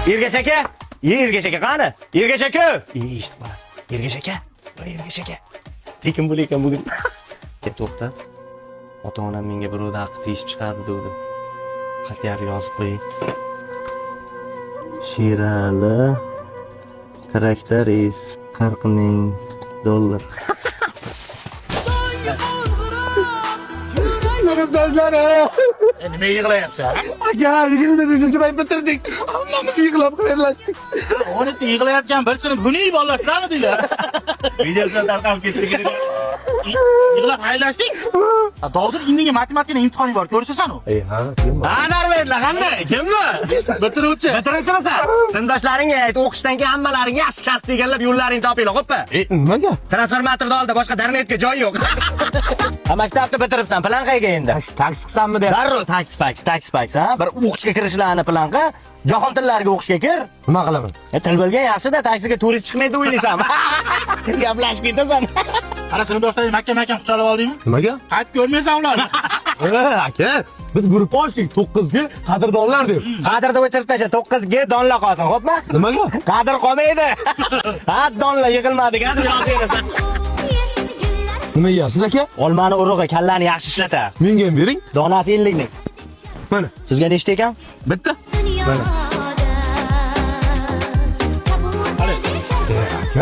Ergash aka, Ergash aka qani? Ergash aka! Eshitib qoladi. Ergash aka, voy Ergash aka. Tekin bo'l ekan bugun. E, to'xta. Ota-onam menga birovni haqqi teshib chiqardi degdi. Xatlar yozib qo'ying. Sherali traktorist 40 ming dollar. Sinfdoshlarim. Nima yig'layapsan? Aka, 25-may bitirdik. Hammamiz yig'lab xayrlashdik. 12 yig'layotgan bir sinf hunik bolalar sizlarmidinglar? Videosi tarqalib ketdi. Yig'lab xayrlashdik. Dovdir, indinga matematikadan imtihoning bor, ko'rishasan u. Ey, ha, kim? Ha, narvaylar qanday? Kim bu? Bitiruvchi. Bitiruvchimisan? Sinfdoshlaringga ayt, o'qishdan keyin hammalaring yaxshi kasb egallab yo'llaringni topinglar, xo'pmi? E, nimaga? Transformatorni oldi, boshqa darmetga joy yo'q. Ha, maktabni bitiribsan, plan qayerga endi? Taksi qilsammi deb. Darrov taksi paks, taksi paks, ha? Bir o'qishga kirishlarni plan qil. Jahon tillariga o'qishga kir. Nima qilaman? E, til bilgan yaxshi-da, taksiga turist chiqmaydi o'ylaysan. Gaplashib ketasan. Qara, sinfdoshlaring mahkam-mahkam quchoqlab oldingmi? Nimaga? Qaytib ko'rmaysan ularni. E, aka, biz guruh ochdik 9 ga qadrdonlar deb. Qadrni o'chirib tasha, 9 g donla qolsin, xo'pmi? Nimaga? Qadr qolmaydi. Ha, donla yig'ilmadik, ha, yozaverasan. Nima yeyapsiz, aka? Olmani urug'i kallani yaxshi ishlatar. Menga ham bering. Donasi 50 ming. Mana. Sizga nechta ekan? Bitta. Mana.